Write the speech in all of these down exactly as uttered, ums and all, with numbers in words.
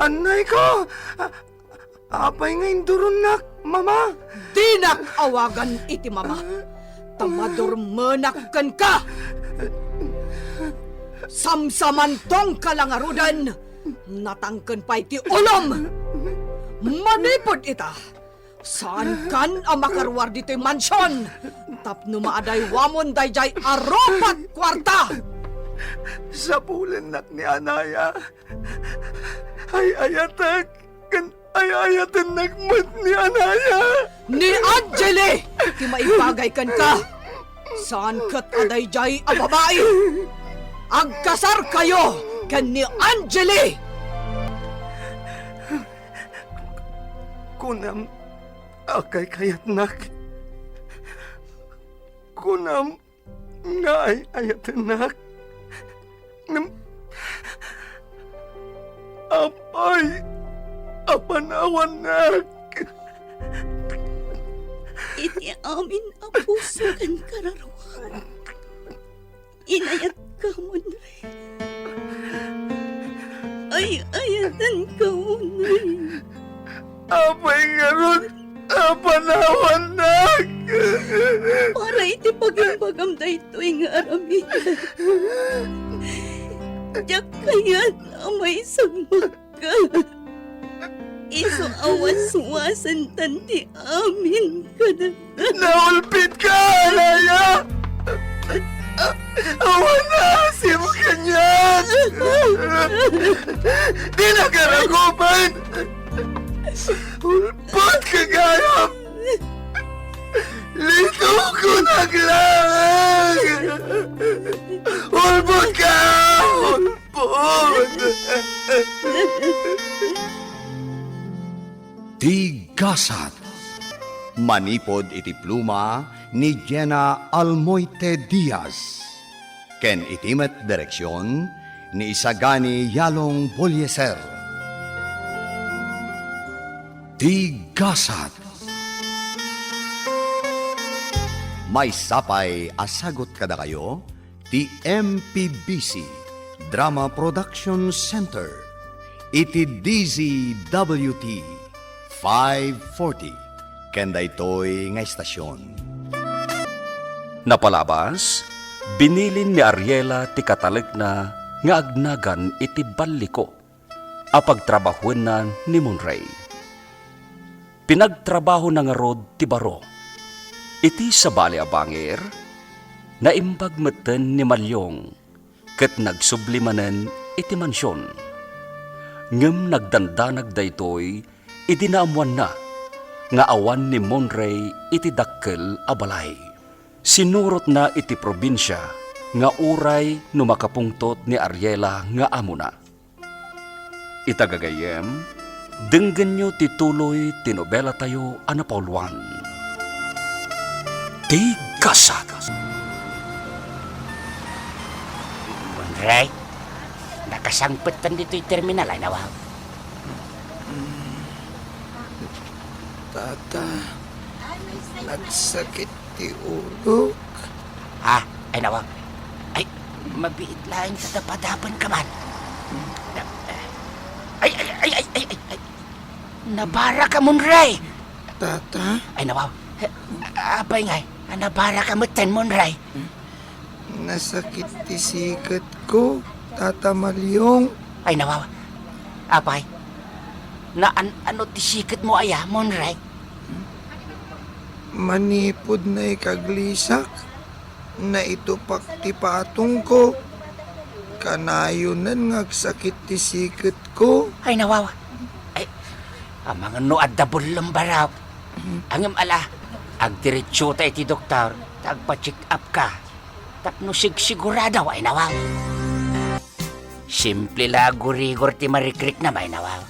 Annayko! A-, apay nga induronnak, Mama? Dinak awagan iti mama, ta madurmenak kenka. Samsamantongka la ngaruden, natangken pay ti ulom. Manipud ita, saankan a makaruar ditoy mansion tapno maadaywamon daydiay a rupa't kuarta. Sapulennak ni anaya. Ay-ayatek ken ay-ayatennak met ni anaya. Ni Angeli ti maibagay kenka. Saan ket a daydiay a babai. Agkasarkayo ken ni Angeli. Kunam a kaykayatnak. Kunam nga ay-ayatennak. Ngem apay a panawannak? Iti amin a puso ken kararuak, inayatkamon, Rey. Ay-ayatenkamon, Rey. Apay ngarud a panawannak? Para iti pagimbagam daytoy nga aramid, diak kayat a maisagmakka. Isu a waswasentan ti amin kadagta. Naulpitka, anaya! Awan a asim kaniak! Dinak aragupen! Ulpotka gayam! Litokonak laeng! Ulpotka! Ulpot! Ti Gasat. Manipud iti pluma ni Jenna Almoite Diaz. Ken iti met direksion ni Isagani Yalong Bolieser. Ti Gasat. Maysa pay a sagut kadakayo ti M P B C Drama Production Center iti D Z W T five forty ken daytoy nga estasion. Napalabas, binilin ni Ariela ti katalekna nga agnagan iti balliko a pagtrabahuenna ni Monray. Pinagtrabahona ngarud ti baro. Iti sabali a bangir, naimbag metten ni Malyong ket nagsubli manen iti mansion. Ngem nagdandanag daytoy idi naammoanna nga awan ni Monray iti dakkel a balay. Sinurotna iti probinsia nga uray no makapungtot ni Ariela nga amona. Ita gagayyem, denggenyo ti tuloy ti nobelatayo a napauluan. Ti Gasat. Monray, nakasangpetten ditoy terminal, ay nawa. Tata, nagsakit ti ulok. Ah, ay nawa. Ay, mabiit laeng ta dapadapanka man. Ay, ay, ay, ay, ay, ay, ay. Nabaraka, Monray. Tata? Ay, nawa. Apay ngay, nabaraka metten, Monray. Nasakit ti siketko, Tata Malyong. Ay, nawa. Apay, naan-ano ti siketmo aya, Monray? Manipud naikaglisak, naitupak ti patongko. Kanayonen nga agsakit ti siketko. Ay, nawawa. Ay, amangan no adda bullem, barok. Mhm. Ngem ala, agdiretsota iti doktor, ta agpa-check up ka. Tapno sigsigurado, ay, nawawa. Simple la a gurigor ti marikriknam, ay, nawawa.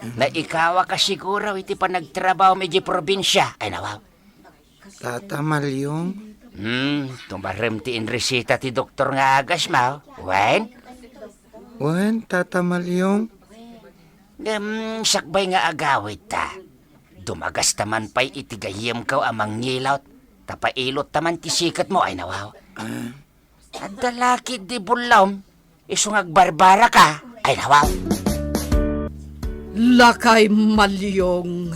Naikawaka siguro iti panagtrabahom idiay probinsia, ay, nawawa. Tata Malyong? Hmm, tumarem ti inreseta ti doktor nga agasmo, wen? Wen, Tata Malyong. Ngem, sakbay nga agawidta, dumagasta man pay iti gayyemko a mangilot, ta pailotta man ti siketmo, ay nawaw. Ah. Adda la ketdi bullom, isu nga agbarbaraka. Ay, nawaw. Lakay Malyong,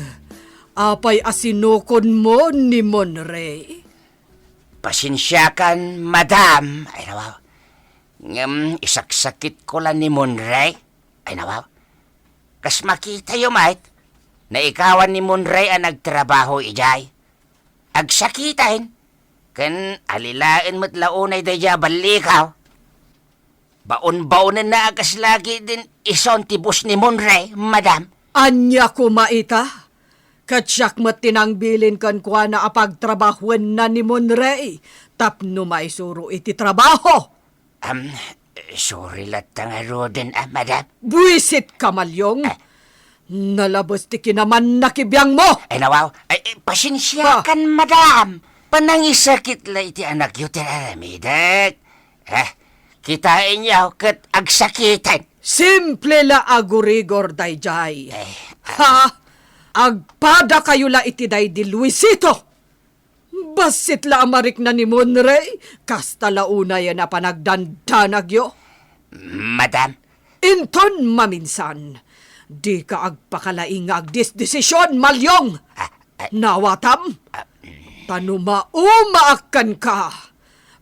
apay a sinukonmo ni Monrey? Pasensiakan, madam. Ay, nawaw. Ngem isaksakitko la ni Monrey. Ay, nawaw. Kas makitayo met, naikawan ni Monrey a nagtrabaho idiay. Agsakiten, ken alilaen met la unay daydiay a ballikaw. Baon-baonenna a kasla ketdin isun ti boss ni Monrey, madam. Ania koma ita? Ket siak met ti nangbilin kenkuana a pagtrabahuenna ni Monrey tapno maisuro iti trabaho. Am, sorry latta ngaruden, a, madam. Buisit ka, Malyong. Ah. Nalabes ti kinamanna iti biangmo. Ay, nawaw. Ay, eh, pasensiakan, madam. Panangisakit la iti anakyo ti aramidek. Eh, kitaenyo ket agsakiten. Simple la a gurigor daydiay. Eh, ha? Agpadakayo la iti daydi Luisito. Bassit la a marikna ni Monrey, kasta la unayen a panagdandanagyo. Madam. Inton maminsan, dika agpakalaing nga agdesdesision, Malyong. Ah, ah. Nawatam? Ah. Ta no maumaak kenka,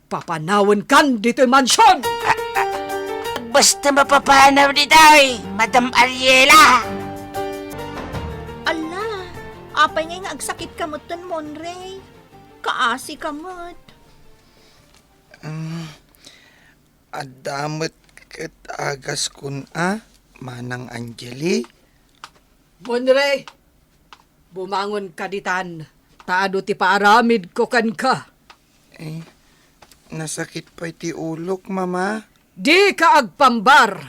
papanawenkan ditoy mansion. Ah, ah. Basta mapapanaw ditoy, Madam Ariela. Ala, apay ngay nga agsakitka metten, Monrey? Kaasika met. Mm, adda met ket agaskon a, Manang Angeli. Monrey, bumangonka ditan, ta adu ti paaramidko kenka. Eh, nasakit pay ti ulok, Mama. Dika agpambar.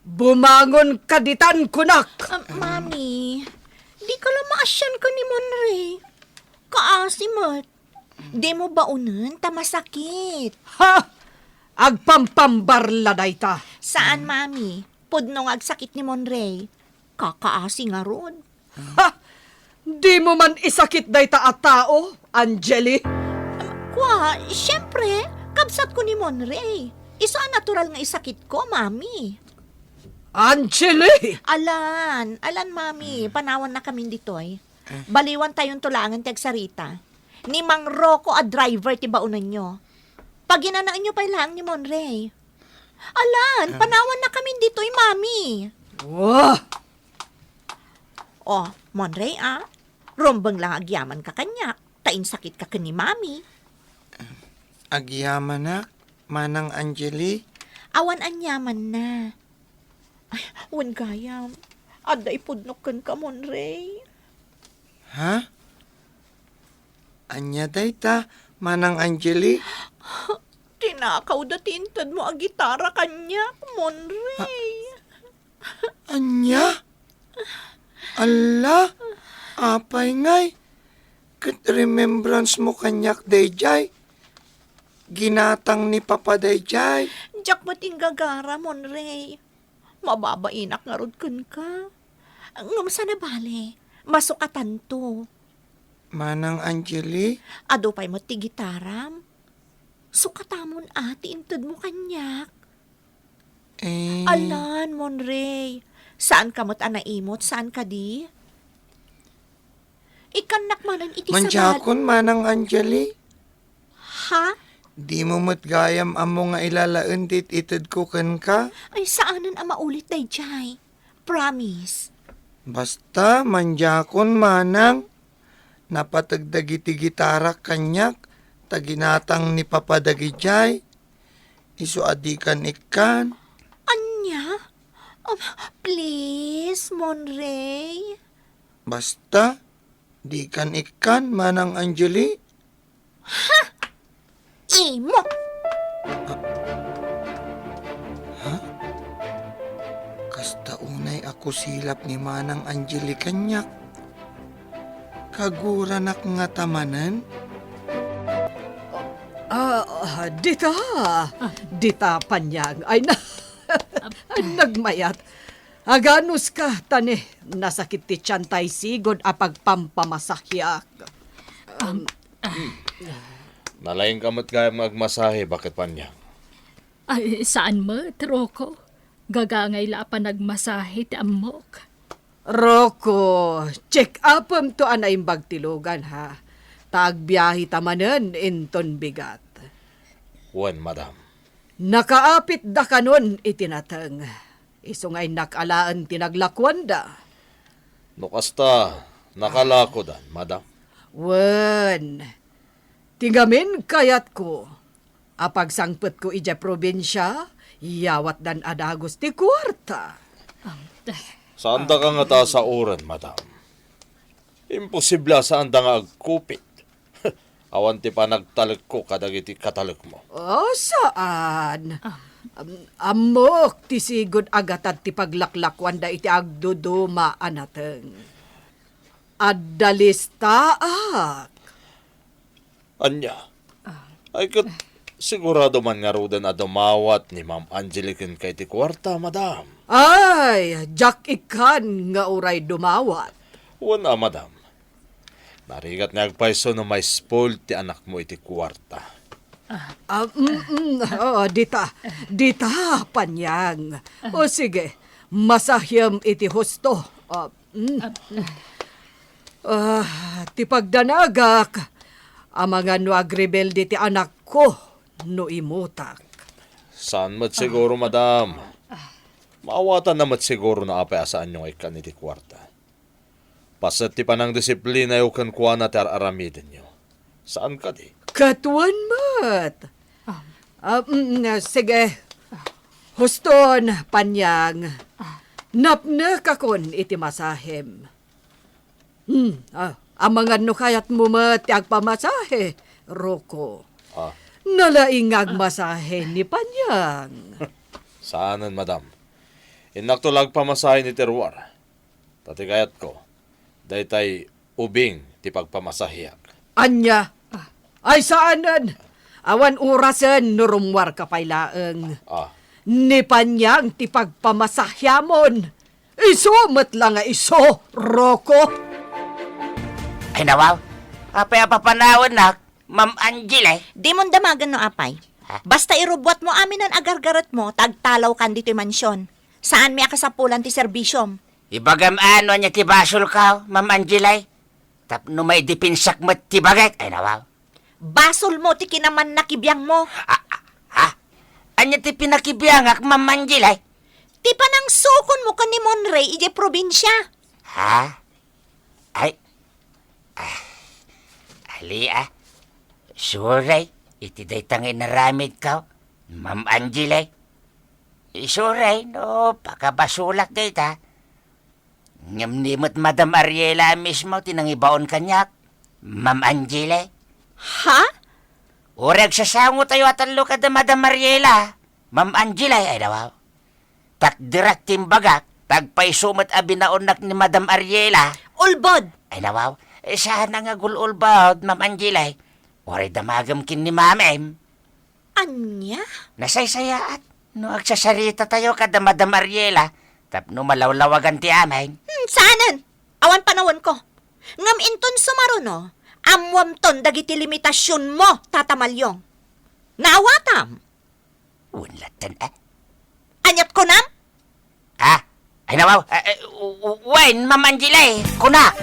Bumangonka ditan, kunak. Ah, Mami, dika la maasian ken ni Monrey. Kaasi met. Dimo baonen ta masakit. Ha? Agpampambar la dayta. Saan, Mami. Pudno nga agsakit ni Monrey. Kakaasi ngarud. Ha? Dimo man isakit dayta a tao, Angeli? Kua, siempre, kabsatko ni Monrey. Isu a natural nga isakitko, Mami. Angeli! Alan, alan, Mami, panawannakamin ditoy. Baliwantayonto laengen ti agsarita. Ni Mang Rocco a driver ti baonenyo. Paginanaenyo pay laeng ni Monrey. Alan, panawannakamin ditoy, Mami. Wah! Oh, Monrey, ah. Rumbeng la nga agyamanka kaniak, ta insakitka ken ni Mami. Agyamanak, Manang Angeli? Awan aniamanna. Ay, wen gayam. Adda ipudnok kenka, Monrey. Ha? Ania dayta, Manang Angeli? Tinakawda ti intedmo a gitara kaniak, Monrey. Ania? Alla, apay ngay? Ket remembrance mo kaniak daydiay? Ginatang ni Papa daydiay? Diak met inggagara, Monrey. Mababainak ngarud kenka. Ngem saan a bale, masukatanto. Manang Angeli? Adu pay met ti gitaram. Sukatamon a ti intedmo kaniak. Eh. Alan, Monrey. Saanka met a naimot, saan kadi? Ikkannak manen iti sagal- Mandiakon, Manang Angeli. Ha? Dimo met gayam ammo nga ilalaen ti it-itedko kenka? Ay, saanen a maulit daydiay. Promise. Basta, mandiakon, Manang. Napateg dagiti gitarak kaniak, ta ginatang ni Papa dagidiay. Isu a dikan ikkan. Ania? Um, please, Monrey. Basta, dikan ikkan, Manang Angeli. Ha? Imo. Ha? Kasta unay a kusilap ni Manang Angeli kaniak. Kaguranak ngata manen? Ah, ah, dita. Dita, Panyang. Ay, na. Ay, nagmayat. Aganuska, ta ni, nasakit ti tian tay sigud a pagpampamasahiak. Um, Nalaingka met gayam nga agmasahe, baket Panyang? Ay, saan met, Rocco? Gagangay la a panagmasahe ti ammok. Rocco, check upem to a naimbag ti lugan, ha? Ta agbiahe ta manen inton bigat. Wen, madam. Nakaapitda kanon iti nateng. Isu nga innak alaen ti naglakuanda. No kasta, nakalakodan, madam? Wen, ti ngamin kayatko a pagsangpetko idiay probinsia, yawatdan a dagus ti kuarta. Saandaka ngata a saoren, madam. Imposible a saanda nga agkupit. Awan ti panagtalekko kadagiti katalekmo. Oh, saan? Am-, ammok ti sigud a gatad ti paglaklakuanda iti agduduma a nateng. Adda listaak. Ania? Ay, ket sigurado man ngaruden a dumawat ni Ma'am Angelique kenka iti kuarta, madam. Ay, diak ikkan nga uray dumawat. Wen a, madam. Narigat nga agpayso no ma-spoil ti anakmo iti kuarta. Ah, mm, mm, oo, dita. Dita, Panyang. O sige, masahiem iti husto. Ah, mm. Ah, ti pagdanagak, amangan no agrebelde ti anakko no imutak. Saan met siguro, madam? Maawatanna met siguro no apay a saanyo nga ikkan iti kuarta. Paset ti panangdisiplinayo kenkuana ti ar-aramidenyo. Saan kadi? Ket wen met. Ah. Ah, mm, sige. Huston, Panyang. Ah. Napnekakon iti masahem. Hmm, ah, amangan no kayatmo met ti agpamasahe, Rocco. Ah. Nalaing nga agmasahe ni Panyang. Saanen, madam. Innakto la agpamasahe iti ruar. Ta ti kayatko, daytay ubing ti pagpamasahiak. Ania? Ay, saanen. Awan orasen no rummuarka pay laeng. Ah. Ni Panyang ti pagpamasahiamon. Isu met la nga isu, Rocco. Ay, nawaw. Apay a papanawennak, Ma'am Angel, eh? Dimon damagen no apay. Ha? Basta irubbuatmo aminen a gargaretmo, ta agtalawkan ditoy mansion. Saanmi a kasapulan ti serbisiom. Ibagam a no ania ti basolko, Ma'am Angel, eh? Tapno maidepensak met ti bagik, ay, nawaw. Basolmo ti kinamannakibiangmo. Ah, ah, ha? Ania ti pinakibiangak, Ma'am Angel, eh? Ti panangsukonmo ken ni Monray idiay probinsia. Ha? Ay. Ah. Ali, ah. Sorry, iti dayta nga inaramidko, Ma'am Angel, eh. Sorry no pakabasolak dayta. Ngem ni met Madam Ariela mismo ti nangibaon kaniak, Ma'am Angel, eh. Ha? Uray agsasangotayo a tallo kada Madam Ariela, Ma'am Angel, eh. Ay, nawaw. Takderak ti imbagak, ta agpayso met a binaonnak ni Madam Ariela. Ulbod! Ay, nawaw. Eh, saan nga agul-ulbod, Ma'am Angel, eh. Uray damagem ken ni Mamem. Ania? Nasaysayaat no agsasaritatayo kada Madam Ariela tapno malawlawagan ti amin. Hmm, saanen? Awan panawenko. Ngem inton sumaruno, ammuamton dagiti limitasionmo, Tata Maliong. Naawatam? Wen latten, eh. Aniat kunam? Ah, ay, nawaw. Eh, eh, w-, w-, wen, Ma'am Angel, eh, kunak.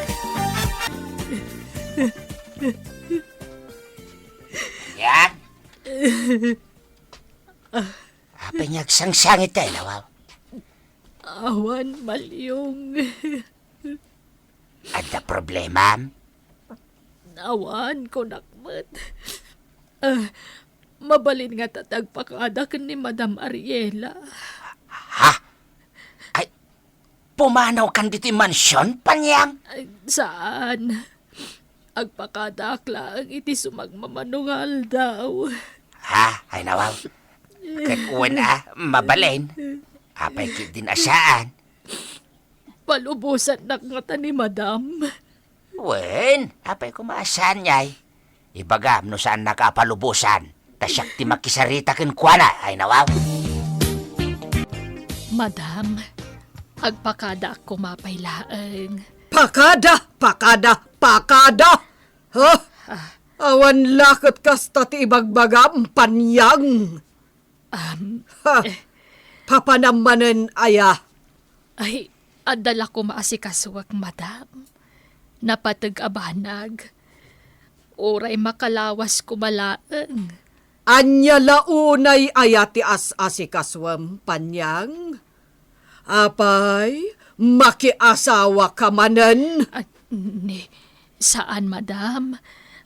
Yan. Apay nga agsangsangit ka, ay, nawaw? Awan, Maliong. Adda problemam? Awan, kunak met. Ah, mabalin ngata ti agpakada ken ni Madam Ariela. Ha? Ay, pumanawkan ditoy mansion, Panyang? Ay, saan. Agpakadaak laeng iti sumagmamano nga aldaw. Ha? Ay, nawaw. Ket wen a, mabalin. Apay ketdin a saan? Palubosannak ngata ni Madam. Wen, apay koma a saan ngay? Ibagam no saannaka a palubosan, ta siak ti makisarita kenkuana, ay, nawaw. Madam, agpakadaak koma pay laeng. Pakada, pakada, pakada! Ha? Ah. Awan la ket kasta ti ibagbagam, Panyang. Um, ha. Eh, Papanam manen aya? Ay, adda la koma asikasuak, madam. Napateg a banag. Uray makalawas koma laeng. Ania la unay aya ti as-asikasuem, Panyang? Apay, makiasawa ka manen? Ah, ni, saan, madam.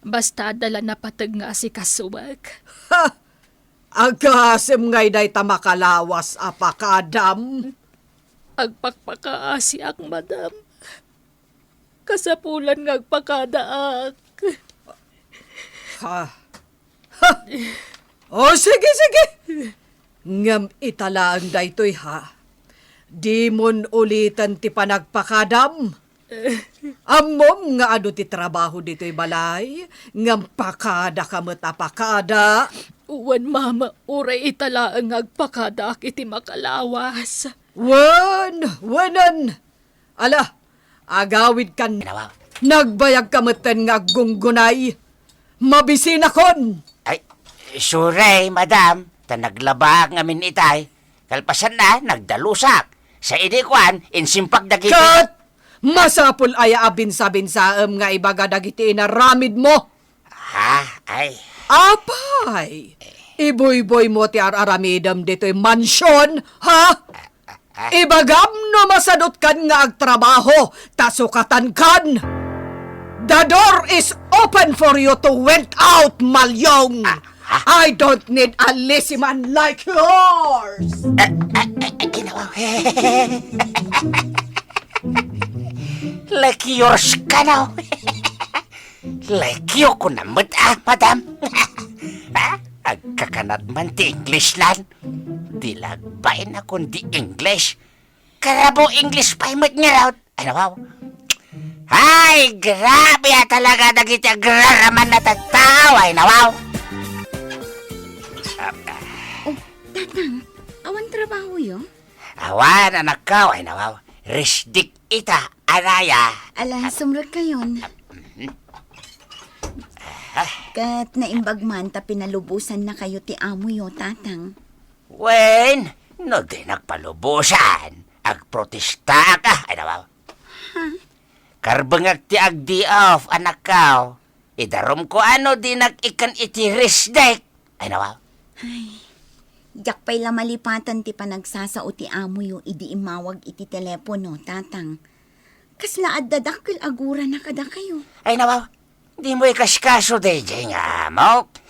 Basta adda la napateg nga asikasuak. Ha! Agasem ngay dayta makalawas a pakadam? Agpakpakaasiak, madam. Kasapulan nga agpakadaak. Ha? Ha? O, sige, sige. Ngem ita laeng daytoy, ha? Dimon uliten ti panagpakadam. Ammom nga adu ti trabaho ditoy balay, ngem pakadaka met a pakada. Wen, mama, uray ita laeng nga agpakadaak iti makalawas. Wen, wenen. Ala, agawidkan. Nawa. Nagbayagka metten nga aggunggunay. Mabisinakon. Ay, sorry, madam. Ta naglabaak ngamin itay. Kalpasanna, nagdalusak. Sa idi kuan, insimpak dagiti Cut! Masapul aya a binsa-binsaem nga ibaga dagiti inaramidmo? Ha? Ay. Apay! Ibuyboymo ti ar-aramidem ditoy mansion, ha? Ah. Ibagam no masadutkan nga agtrabaho, ta sukatankan. The door is open for you to went out, Malyong. Ah, ah. I don't need a lazy man like yours. Eh, eh, eh, eh, ginawa. Like yours ka, no? Like you ko na met, ah, madam. Ah, agkakanat man ti English lan. Di lagbain akon di English. Karabo English pay met ngarud. Ay, nawaw. Ay, grabe a talaga dagiti agraraman a tattao. Ay, nawaw. Oh, Tatang, awan trabahoyo? Awan, anakko. Ay, nawaw. Resdik ita, anaya. Ala, sumrekkayon. Mhm. Ah. Ket naimbag man ta pinalubosannakayo ti amoyo, Tatang. Wen, no di nagpalubosan, agprotestaak, ah, ay, nawaw. Ha? Karbengak ti ag-day off, anakko. Idarumko a no dinak ikkan iti resdik, ay, nawaw. Ay, diak pay la malipatan ti panagsasao ti amoyo idi immawag iti telepono, Tatang. Kasla adda dakkel a gurana kadakayo. Ay, nawaw. Dimo ikaskaso daydiay nga amok.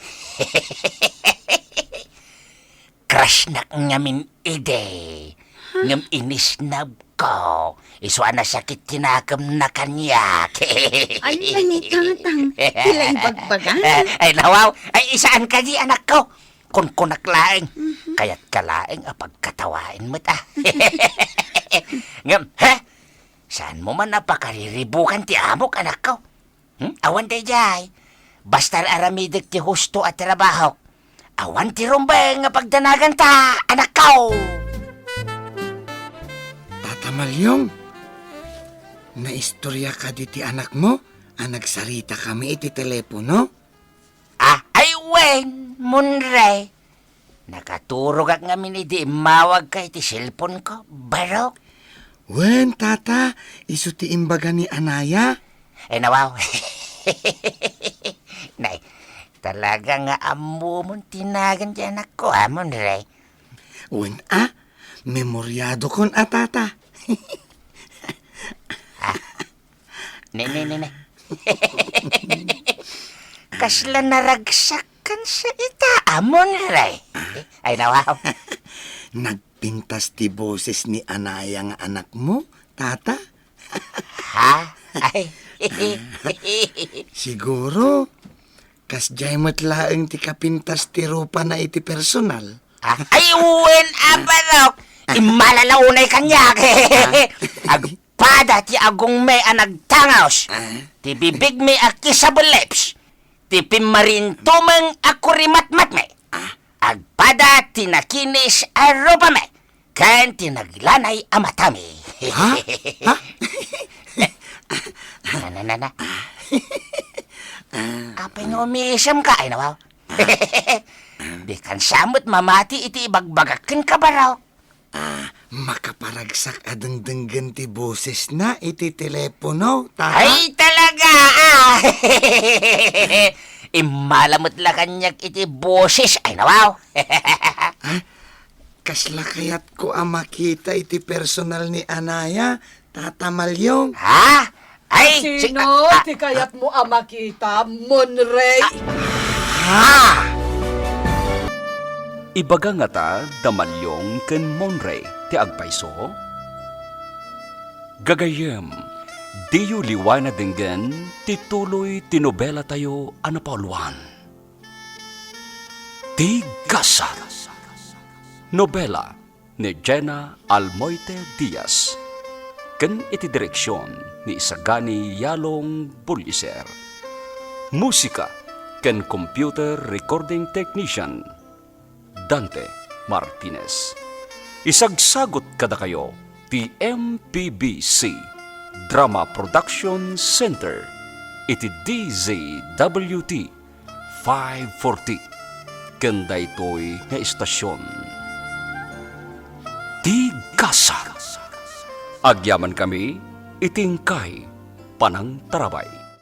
Crush nak ngamin idi. Huh? Ngem inisnab ko. Isu a nasakit ti nakemna kaniak. Ania ni Tatang? Ti la ibagbaga? Ay, nawaw. Ay, isaan kadi, anakko. Kunkunak laeng. Mhm. Kayatka laeng a pagkatawaen met, ah. Ngem, ha? Saanmo man a pakariribukan ti amok, anakko? Hmm? Awan daydiay. Basta aramidek ti husto a trabahok. Awan ti rumbeng nga pagdanaganta, anakko! Tata Malyong, naistorya kadi ti anakmo a nagsarita kami iti telepono? Ah, ay wen, Munre. Nakaturogak ngamin idi immawagka iti cellphone-ko, barok. Wen, Tata, isu ti imbaga ni Anaya. Ay, nawaw. Nay, talaga nga ammomon ti nagan ti anakko, a, Munre. Wen, a, memoryadokon a, Tata. Ah, Ne, ne, ne, ne. Kasla naragsak kan sa ita, a, Munre. Ay, nawaw. Nagpintas ti boses ni Anaya nga anakmo, Tata? Ha? Ay. Siguro, kasdiay met laeng ti kapintas ti rupana iti personal. Ah, ay, wen a barok! Immalala unay kaniak! Ah. Agpada ti agongmi a nagtangos, ah, ti bibigmi a kissable lips, ti pimmarintumeng a kurimatmatmi, ah, agpada ti nakinis a rupami, ken ti nagilanay a matami. Ha? Ha? Na, na, na, na. Ah. Apay nga umiisemka, ay, nawaw? Dikan sa met mamati iti ibagbagak kenka, barok. Ah, makaparagsak a dengdenggen ti bosesna iti telepono, Tata. Ay, talaga, ah! Immala met la kaniak iti boses. Ay, nawaw! Ah, kasla kayatko a makita iti personal ni Anaya, Tata Malyong. Ha? Ay, si-, Sino ah, ah, ti kayatmo a makita, Monrey? Ah! Ibaga ngata da Malyong ken Monrey ti agpayso? Gagayyem, diyo liwaen a denggen ti tuloy ti nobelatayo a napauluan, Ti Gasat. Nobela ni Jena Almoite Diaz, ken iti direksion ni Isagani Yalong Buliser. Musika ken computer recording technician, Dante Martinez. Isagsagut kadakayo ti M P B C Drama Production Center iti D Z W T five forty, ken daytoy nga istasion, Ti Gasat. Agyamankami iti inkay panangtarabay.